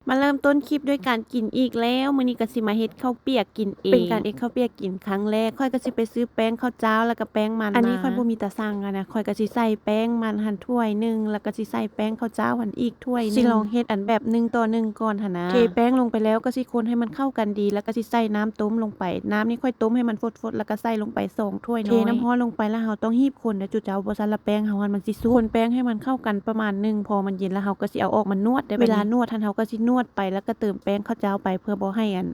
ມາເລີ່ມຕົ້ນຄລິບດ້ວຍການກິນອີກແລ້ວ. ມື້ນີ້ກໍຊິມາເຮັດເຂົ້າປຽກກິນເອງ. ເປັນການເຮັດເຂົ້າປຽກກິນຄັ້ງແລກ. ຂ້ອຍກໍຊິໄປຊື້ແປ້ງເຂົ້າຈ້າວ ແລ້ວກໍແປ້ງມັນມາ. ອັນນີ້ຂ້ອຍບໍ່ມີຕາຊັ່ງຫັ້ນນະ, ຂ້ອຍກໍຊິໃສ່ແປ້ງມັນຫັ້ນຖ້ວຍໜຶ່ງ ແລ້ວກໍຊິໃສ່ແປ້ງເຂົ້າຈ້າວຫັ້ນອີກຖ້ວຍໜຶ່ງ. ຊິລອງເຮັດອັນແບບໜຶ່ງຕໍ່ໜຶ່ງກ່ອນຫັ້ນນະ. ເທແປ້ງລົງໄປແລ້ວກໍຊິຄົນໃຫ້ມັນເຂົ້າກັນດີ ແລ້ວກໍຊິໃສ່ນ້ຳຕົ້ມລົງໄປ. ນ້ຳນີ້ຂ້ອຍຕົ້ມໃຫ້ມັນຟົດໆ ແລ້ວກໍໃສ່ລົງໄປສອງຖ້ວຍນ້ອຍ. ເທນ້ຳຮ້ອນລົງໄປ ແລ້ວເຮົາຕ້ອງຮີບຄົນເດີຈຸເຈົ້າ, ບໍ່ຊັ້ນລະແປ້ງເຮົາຫັ້ນມັນຊິສຸກ. ຄົນແປ້ງໃຫ້ມັນເຂົ້າກັນປະມານໜຶ່ງ, ພໍມັນເຢັນແລ້ວເຮົາກໍຊິເອົາອອກມານວດເດີ. ເວລານວດຫັ້ນ ເຮົາກໍຊິນວດໄປ ແລ້ວກໍເຕີມແປ້ງເຂົ້າຈ້າວໄປ ເພື່ອບໍ່ໃຫ້ອັນ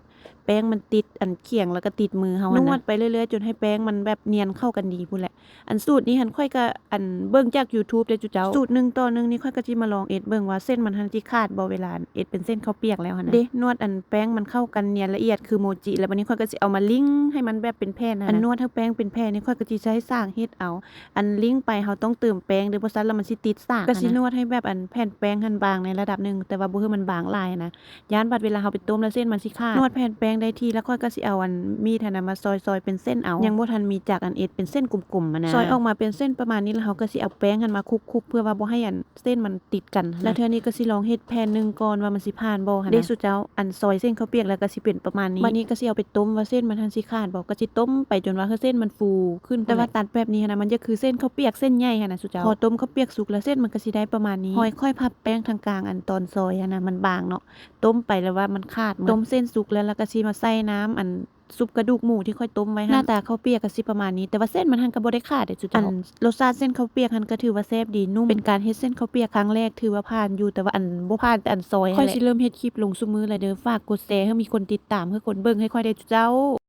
ແປ້ງມັນຕິດອັນຂຽງ ແລ້ວກໍຕິດມືເຮົາຫັ້ນນະ. ນວດໄປເລື້ອຍໆ ຈົນໃຫ້ແປ້ງມັນແບບນຽນເຂົ້າກັນດີພຸ້ນແຫຼະ. ອັນສູດນີ້ຫັ້ນ ຂ້ອຍກໍອັນເບິ່ງຈາກ YouTube ເດ້ຈຸເຈົ້າ. ສູດໜຶ່ງຕໍ່ໜຶ່ງນີ້ ຂ້ອຍກໍຊິມາລອງເຮັດເບິ່ງວ່າເສັ້ນມັນຫັ້ນຊິຂາດບໍ່ ເວລາເຮັດເປັນເສັ້ນເຂົ້າປຽກແລ້ວຫັ້ນນະ. ເດ້ ນວດອັນແປ້ງມັນເຂົ້າກັນນຽນລະອຽດຄືໂມຈິ ແລ້ວບັດນີ້ຂ້ອຍກໍຊິເອົາມາລິງໃຫ້ມັນແບບເປັນແຜ່ນຫັ້ນນະ. ອັນນວດໃຫ້ແປ້ງເປັນແຜ່ນນີ້ ຂ້ອຍກໍຊິໃຊ້ສາກເຮັດເອົາ. ອັນລິງໄປ ເຮົາຕ້ອງເຕີມແປ້ງເດີ ບໍ່ຊັ້ນລະມັນຊິຕິດສາກ. ກໍຊິນວດໃຫ້ແບບອັນແຜ່ນແປ້ງຫັ້ນບາງໃນລະດັບໜຶ່ງ ແຕ່ວ່າບໍ່ໃຫ້ມັນບາງຫຼາຍນະ. ຢ້ານບັດເວລາເຮົາໄປຕົ້ມແລ້ວເສັ້ນມັນຊິຂາດ. ນວດແຜ່ນແປ້ງໄດ້ທີ່ ແລ້ວຂ້ອຍກໍຊິເອົາອັນມີດຫັ້ນນະມາຊອຍໆເປັນເສັ້ນເອົາ. ຍັງບໍ່ທັນມີຈັກອັນເຮັດເປັນເສັ້ນກົມໆຫັ້ນນະ. ຊອຍອອກມາເປັນເສັ້ນປະມານນີ້ ແລ້ວເຮົາກໍຊິເອົາແປ້ງຫັ້ນມາຄຸກໆ ເພື່ອວ່າບໍ່ໃຫ້ອັນເສັ້ນມັນຕິດກັນ. ແລ້ວເທື່ອນີ້ກໍຊິລອງເຮັດແຜ່ນໜຶ່ງກ່ອນວ່າມັນຊິຜ່ານບໍ່ຫັ້ນນະ. ເດ້ ສູ່ເຈົ້າ ອັນຊອຍເສັ້ນເຂົ້າປຽກແລ້ວກໍຊິເປັນປະມານນີ້. ບັດນີ້ກໍຊິເອົາໄປຕົ້ມວ່າເສັ້ນມັນຫັ້ນຊິຂາດບໍ່. ກໍຊິຕົ້ມໄປຈົນວ່າເຮີເສັ້ນມັນຟູຂຶ້ນ. ແຕ່ວ່າຕັດແບບນີ້ຫັ້ນນະ ມັນຈະຄືເສັ້ນເຂົ້າປຽກເສັ້ນໃຫຍ່ຫັ້ນນະສູ່ເຈົ້າ. ພໍຕົ້ມເຂົ້າປຽກສຸກແລ້ວ ເສັ້ນມັນກໍຊິໄດ້ປະມານນີ້. ຂ້ອຍ ຂ້ອຍພັບແປ້ງທາງກາງອັນຕອນຊອຍຫັ້ນນະ ມັນບາງເນາະ. ຕົ້ມໄປແລ້ວວ່າມັນຂາດໝົດ. ຕົ້ມເສັ້ນສຸກແລ້ວ ແລ້ວກໍຊິມາໃສ່ນ້ຳອັນຊຸບກະດູກໝູທີ່ຂ້ອຍຕົ້ມໄວ້ຫັ້ນ. ໜ້າຕາເຂົ້າປຽກກໍຊິປະມານນີ້, ແຕ່ວ່າເສັ້ນມັນຫັ້ນກໍບໍ່ໄດ້ຂາດເດ້ຈຸເຈົ້າ. ອັນລົດຊາດເສັ້ນເຂົ້າປຽກຫັ້ນກໍຖືວ່າແຊບດີ ນຸ້ມ. ເປັນການເຮັດເສັ້ນເຂົ້າປຽກຄັ້ງແລກ ຖືວ່າຜ່ານຢູ່, ແຕ່ວ່າອັນບໍ່ຜ່ານແຕ່ອັນຊອຍຫັ້ນແຫຼະ. ຂ້ອຍຊິເລີ່ມເຮັດຄລິບລົງຊຸມື້ແລ້ວເດີ. ຝາກກົດແຊໃຫ້ມີຄົນຕິດຕາມ ໃຫ້ຄົນເບິ່ງໃຫ້ຂ້ອຍແດ່ຈຸເຈົ້າ.